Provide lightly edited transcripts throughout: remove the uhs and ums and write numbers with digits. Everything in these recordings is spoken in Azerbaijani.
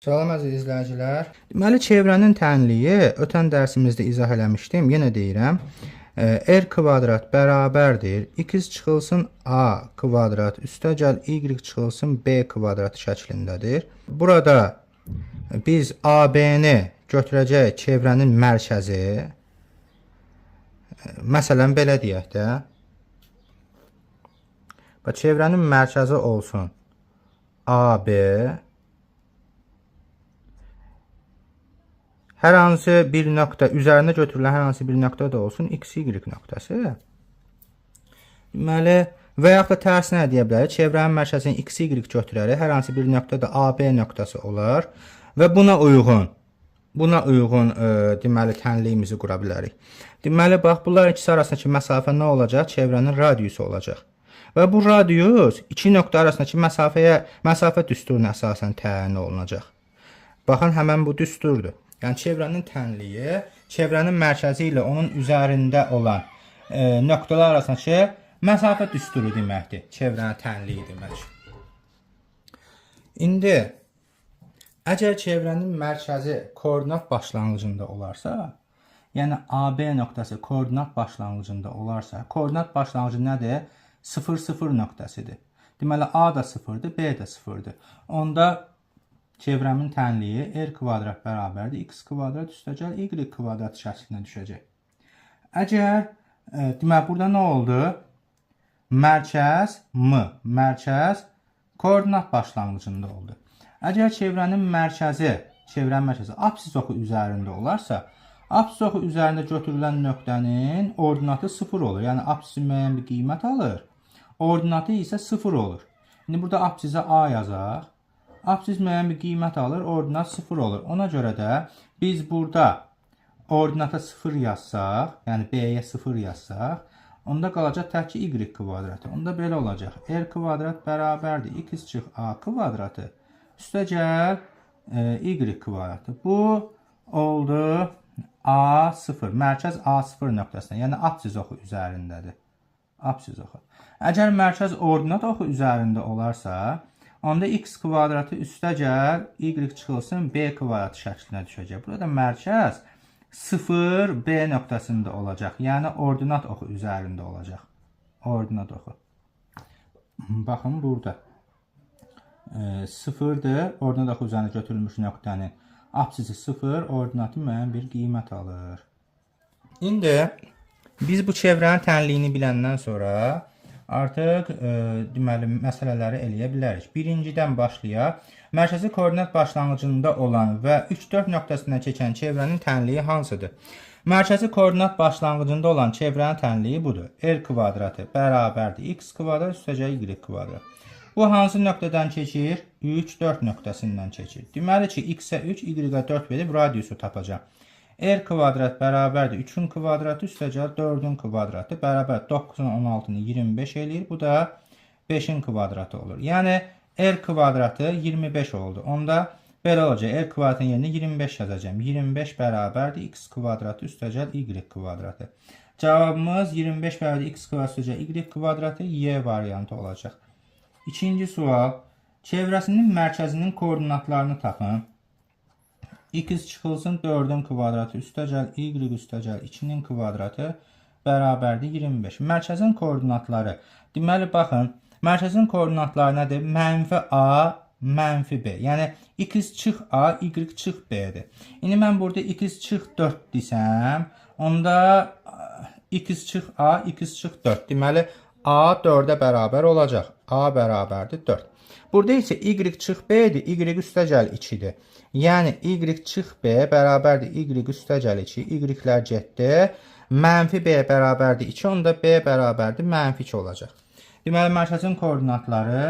Salam əziz izləyicilər. Deməli çevrənin tənliyi ötən dərsimizdə izah eləmişdim. Yenə deyirəm. R kvadrat bərabərdir x çıxılsın a kvadrat üstəgəl y çıxılsın b kvadrat şəklindədir. Burada biz AB-ni götürəcəyik çevrənin mərkəzi. Məsələn belə deyək də. Bax çevrənin mərkəzi olsun AB. Hər hansı bir nöqtə üzərinə götürülən hər hansı bir nöqtə də olsun x, y nöqtəsi. Deməli, və yaxud da tərsinə deyə bilərik. Çevrənin mərkəzini x, y götürərik. Hər hansı bir nöqtə də AB nöqtəsi olar və buna uyğun deməli tənliyimizi qura bilərik. Deməli, bax bunların ikisi arasındakı məsafə nə olacaq? Çevrənin radiusu olacaq. Və bu radius iki nöqtə arasındakı məsafə düsturuna əsasən təyin olunacaq. Baxın, həmən bu düsturdur. Yəni çevrənin tənliyi çevrənin mərkəzi ilə onun üzərində olan nöqtələr arasındakı məsafə düsturu deməkdir. Çevrənin tənliyi demək. İndi əgər çevrənin mərkəzi koordinat başlanğıcında olarsa, yəni AB nöqtəsi koordinat başlanğıcında olarsa, koordinat başlanğıcı nədir? 0, 0 nöqtəsidir. Deməli A da 0-dır, B də 0-dır. Onda çevrəmin tənliyi r kvadrat bərabərdir x kvadrat üstəgəl y kvadrat şəklinə düşəcək. Əgər deməli burada nə oldu? Mərkəz M, mərkəz koordinat başlanğıcında oldu. Əgər çevrənin mərkəzi apsis oxu üzərində olarsa, apsis oxu üzərində götürülən nöqtənin ordinatı 0 olur. Yəni apsisi müəyyən bir qiymət alır, ordinatı isə 0 olur. İndi burada apsisə A yazaq. Apsis müəyyən bir qiymət alır, ordinat 0 olur. Ona görə də biz burada ordinata 0 yazsaq, yəni B-yə 0 yazsaq, onda qalacaq tək ki y kvadratı. Onda belə olacaq. R kvadrat bərabərdir x çıx A kvadratı üstəgəl y kvadratı. Bu oldu A0, mərkəz A0 nöqtəsinə, yəni apsis oxu üzərindədir. Apsis oxu. Əgər mərkəz ordinat oxu üzərində olarsa, onda x kvadratı üstəgəl y çıxılsın b kvadratı şəklinə düşəcək. Burada mərkəz 0 b nöqtəsində olacaq. Yəni ordinat oxu üzərində olacaq. Ordinat oxu. Baxın burada 0-dır. Ordinat oxu üzərində götürülmüş nöqtənin apsisi 0, ordinatı müəyyən bir qiymət alır. İndi biz bu çevrənin tənliyini biləndən sonra artıq deməli məsələləri eləyə bilərik. Birincidən başlayaq. Mərkəzi koordinat başlanğıcında olan və 3-4 nöqtəsindən keçən çevrənin tənliyi hansıdır? Mərkəzi koordinat başlanğıcında olan çevrənin tənliyi budur. R kvadratı bərabərdir x kvadrat üstəgəl y kvadrat. Bu hansı nöqtədən keçir? 3-4 nöqtəsindən keçir. Deməli ki, x-ə 3, y-ə 4 verib radiusu tapacağam. R kvadrat bərabərdir 3-ün kvadratı üstəgəl 4-ün kvadratı bərabər 9-un 16-nı 25 eləyir. Bu da 5-in kvadratı olur. Yəni R kvadratı 25 oldu. Onda belə olacaq. R kvadratın yerinə 25 yazacağam. 25 bərabərdir x kvadratı üstəgəl y kvadratı. Cavabımız 25 bərabərdir x kvadratı üstəgəl y kvadratı Y variantı olacaq. İkinci sual. Çevrəsinin mərkəzinin koordinatlarını tapın. X çıxılsın 4-ün kvadratı üstəgəl y üstəgəl 2-nin kvadratı bərabərdir 25. Mərkəzin koordinatları. Deməli, baxın, mərkəzin koordinatları nədir? Mənfi A, mənfi B. Yəni, x çıx A, y çıx B-dir. İndi mən burada x çıx 4 desəm, onda x çıx A, x çıx 4. Deməli, A 4-ə bərabər olacaq. A bərabərdir 4. Burada isə y çıx B-dir, y üstəgəl 2-dir. Yəni y çıx B bərabərdir y üstəgəl 2, y-lər getdi. Mənfi B bərabərdir 2, onda B bərabərdir mənfi 2 olacaq. Deməli, mərkəzin koordinatları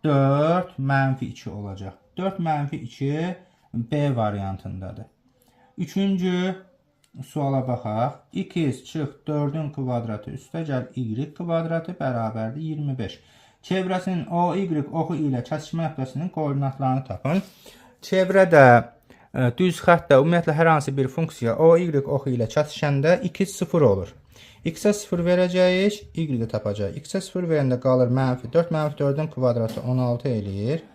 4, mənfi 2 olacaq. 4, mənfi 2 B variantındadır. Üçüncü suala baxaq. X çıx 4-ün kvadratı üstəgəl y kvadratı bərabərdir 25. Çevrəsinin OY oxu ilə kəsişmə nöqtəsinin koordinatlarını tapın. Çevrədə, düz xəttdə, ümumiyyətlə hər hansı bir funksiya OY oxu ilə kəsişəndə x 0 olur. X-ə 0 verəcəyik, y-i tapacağıq. X-ə 0 verəndə qalır mənfi 4, mənfi 4-ün kvadratı 16 eləyir.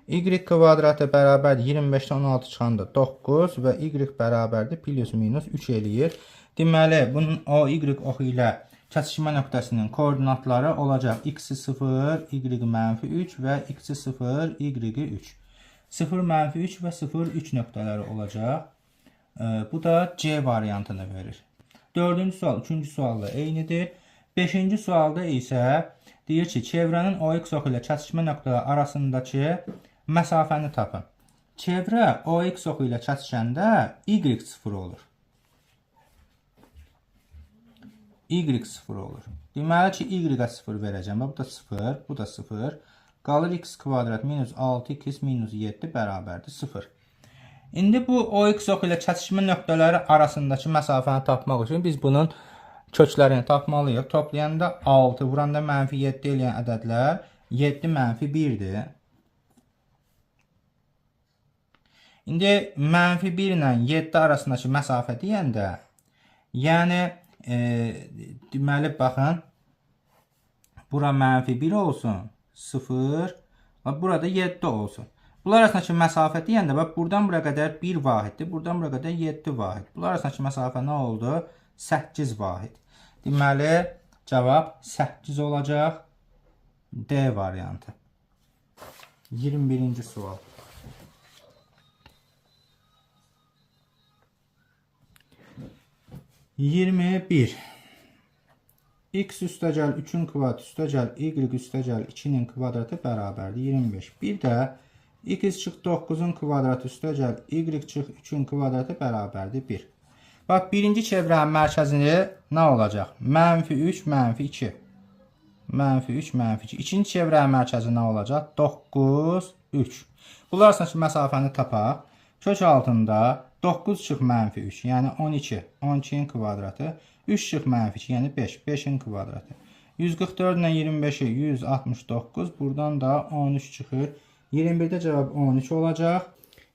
Y kvadratı bərabərdir 25-dən 16 çıxanda 9 və Y bərabərdir plus minus 3 eləyir. Deməli, bunun o Y oxu ilə kəsişmə nöqtəsinin koordinatları olacaq x-i 0, y mənfi 3 və x-i 0, y-i 3. 0, mənfi 3 və 0, 3 nöqtələri olacaq. Bu da C variantını verir. Dördüncü sual, üçüncü sualla eynidir. Beşinci sualda isə deyir ki, çevrənin OX oxu ilə kəsişmə nöqtələri arasındakı məsafəni tapın. Çevrə OX oxu ilə kəsişəndə Y 0 olur. Y 0 olur. Deməli ki, Y-ə 0 verəcəm. Bu da 0, bu da 0. Qalır x kvadrat minus 6x minus 7 bərabərdir 0. İndi bu OX oxu ilə kəsişmə nöqtələri arasındakı məsafəni tapmaq üçün biz bunun köklərini tapmalıyıq. Toplayanda 6, vuranda mənfi 7 eləyən ədədlər 7 mənfi 1-dir. İndi mənfi 1 ilə 7 arasındakı məsafə deyəndə, yəni deməli, baxın, bura mənfi 1 olsun, 0 və burada 7 olsun. Bunlar arasındakı məsafə deyəndə, bax, buradan bura qədər 1 vahiddir, buradan bura qədər 7 vahid. Bunlar arasındakı məsafə nə oldu? 8 vahid. Deməli, cavab 8 olacaq. D variantı. 21-ci sual. 21. X üstəgəl 3-ün kvadratı üstəgəl Y üstəgəl 2-nin kvadratı bərabərdir 25. Bir də X çıx 9-un kvadratı üstəgəl Y çıx 3-ün kvadratı bərabərdir 1. Bax, birinci çevrənin mərkəzini nə olacaq? Mənfi 3, mənfi 2. Mənfi 3, mənfi 2. İkinci çevrənin mərkəzi nə olacaq? 9, 3. Bunlar arasındakı məsafəni tapaq. Kök altında 9 çıx mənfi 3, yəni 12. 12-nin kvadratı. 3 çıx mənfi 2, yəni 5. 5-in kvadratı. 144 ilə 25-i 169. Buradan da 13 çıxır. 21-də cavab 13 olacaq.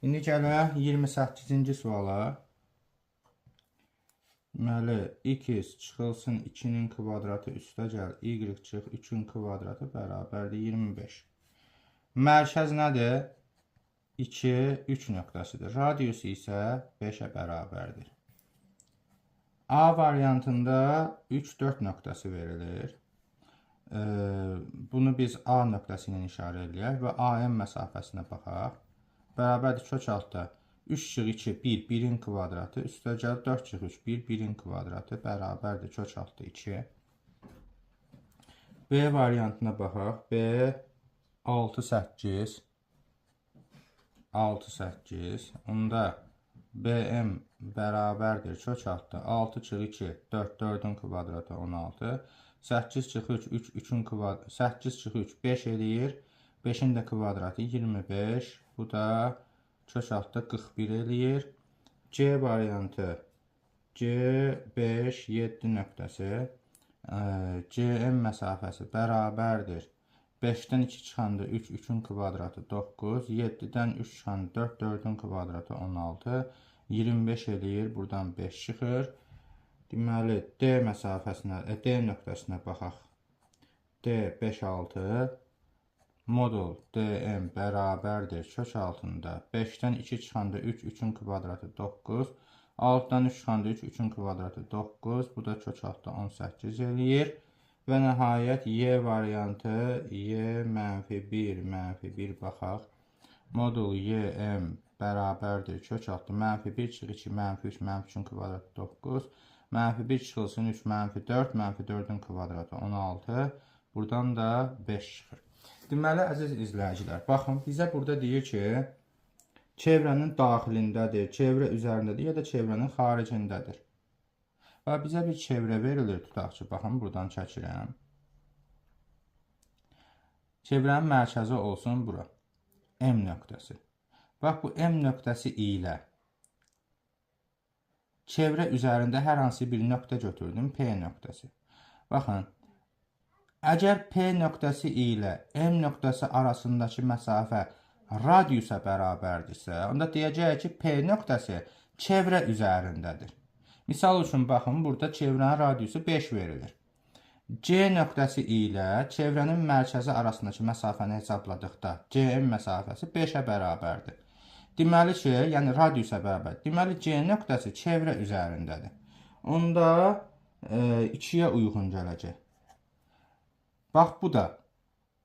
İndi gələk 28-ci suala. Deməli, x çıxılsın 2-nin kvadratı üstəgəl y çıx 3-ün kvadratı bərabərdir 25. Mərkəz nədir? 2, 3 nöqtəsidir. Radiusu isə 5-ə bərabərdir. A variantında 3, 4 nöqtəsi verilir. Bunu biz A nöqtəsi ilə işarə eləyək və AM məsafəsinə baxaq. Bərabərdir kök altda 3 çıx 2, 1, 1-in kvadratı, üstəgəl 4 çıx 3, 1, 1-in kvadratı bərabərdir kök altda 2. B variantına baxaq. B 6, 8. 6, 8. Onda BM bərabərdir kök altda 6 çıx 2, 4, 4-ün kvadratı 16. 8 çıx 3, 3, 3-ün kvadratı, 8 çıx 3, 5 eləyir. 5-in də kvadratı 25. Bu da kök altda 41 eləyir. C variantı C 5, 7 nöqtəsi. CM məsafəsi bərabərdir. 5-dən 2 çıxanda 3, 3-ün kvadratı 9, 7-dən 3 çıxanda 4, 4-ün kvadratı 16, 25 eləyir, buradan 5 çıxır. Deməli, D məsafəsinə, D nöqtəsinə baxaq. D 5, 6, modul DM bərabərdir kök altında 5-dən 2 çıxanda 3, 3-ün kvadratı 9, 6-dan 3 çıxanda 3, 3-ün kvadratı 9, bu da kök altda 18 eləyir. Və nəhayət Y variantı Y mənfi 1, mənfi 1 baxaq. Modul YM bərabərdir kök altı mənfi 1 çıx 2, mənfi 3, mənfi 3-ün kvadratı 9, mənfi 1 çıxılsın 3, mənfi 4, mənfi 4-ün kvadratı 16. Buradan da 5 çıxır. Deməli, əziz izləyicilər, baxın, bizə burada deyir ki, çevrənin daxilindədir, çevrə üzərindədir ya da çevrənin xaricindədir. Və bizə bir çevrə verilir, tutaq ki, baxın, buradan çəkirəm. Çevrənin mərkəzi olsun bura, M nöqtəsi. Bax, bu M nöqtəsi ilə çevrə üzərində hər hansı bir nöqtə götürdüm, P nöqtəsi. Baxın, əgər P nöqtəsi ilə M nöqtəsi arasındakı məsafə radiusa bərabərdirsə, onda deyəcəyik ki, P nöqtəsi çevrə üzərindədir. Misal üçün, baxın, burada çevrənin radiusu 5 verilir. C nöqtəsi ilə çevrənin mərkəzi arasındakı məsafəni hesabladıqda CM məsafəsi 5-ə bərabərdir. Deməli ki, yəni radiusa bərabər. Deməli C nöqtəsi çevrə üzərindədir. Onda 2-yə uyğun gələcək. Bax, bu da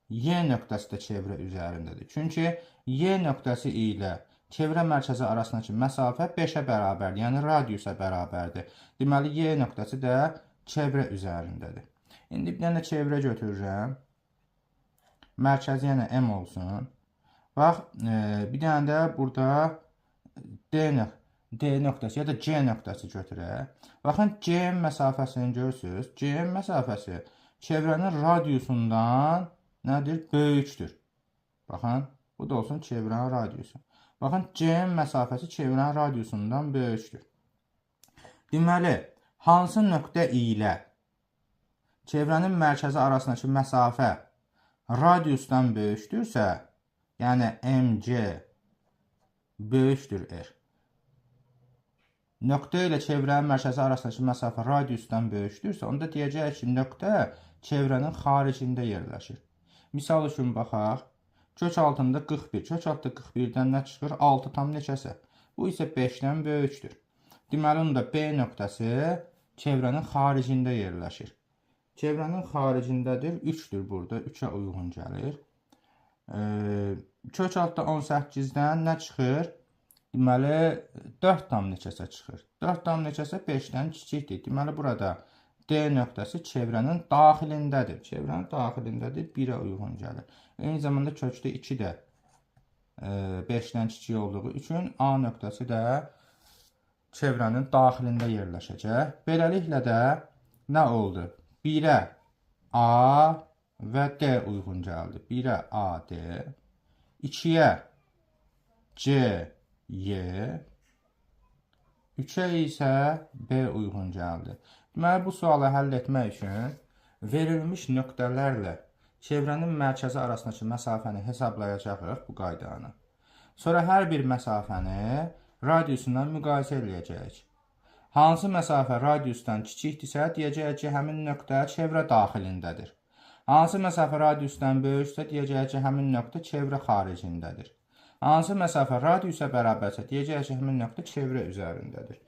Y nöqtəsi də çevrə üzərindədir. Çünki Y nöqtəsi ilə çevrə mərkəzi arasındakı məsafə 5-ə bərabərdir, yəni radiusa bərabərdir. Deməli, Y nöqtəsi də çevrə üzərindədir. İndi bir dənə çevrə götürürəm. Mərkəzi yəni M olsun. Bax, bir dənə də burada D nöqtəsi ya da C nöqtəsi götürək. Baxın, CM məsafəsini görürsünüz. CM məsafəsi çevrənin radiusundan nədir? Böyükdür. Baxın, bu da olsun çevrənin radiusu. Baxın, CM məsafəsi çevrənin radiusundan böyükdür. Deməli, hansı nöqtə ilə çevrənin mərkəzi arasındakı məsafə radiusdan böyükdürsə, yəni MC böyükdür R. Nöqtə ilə çevrənin mərkəzi arasındakı məsafə radiusdan böyükdürsə, onda deyəcəyik ki, nöqtə çevrənin xaricində yerləşir. Misal üçün baxaq, kök altında 41, kök altında 41-dən nə çıxır? 6 tam neçəsə. Bu isə 5-dən böyükdür. Deməli, onda B nöqtəsi çevrənin xaricində yerləşir. Çevrənin xaricindədir, 3-dür burada, 3-ə uyğun gəlir. Kök altda 18-dən nə çıxır? Deməli, 4 tam neçəsə çıxır. 4 tam neçəsə 5-dən kiçikdir. Deməli, burada D nöqtəsi çevrənin daxilindədir. Çevrənin daxilindədir, 1-ə uyğun gəlir. Eyni zamanda kökdə 2 də 5-dən kiçik olduğu üçün A nöqtəsi də çevrənin daxilində yerləşəcək. Beləliklə də nə oldu? 1-ə A və D uyğun gəldi. 1-ə A, D, 2-yə C, Y, 3-ə isə B uyğun gəldi. Deməli, bu sualı həll etmək üçün verilmiş nöqtələrlə çevrənin mərkəzi arasındakı məsafəni hesablayacağıq bu qaydanı. Sonra hər bir məsafəni radiusundan müqayisə eləyəcəyik. Hansı məsafə radiusdan kiçikdirsə, deyəcəyik ki, həmin nöqtə çevrə daxilindədir. Hansı məsafə radiusdan böyüksə, deyəcəyik ki, həmin nöqtə çevrə xaricindədir. Hansı məsafə radiusa bərabərsə, deyəcəyik ki, həmin nöqtə çevrə üzərindədir.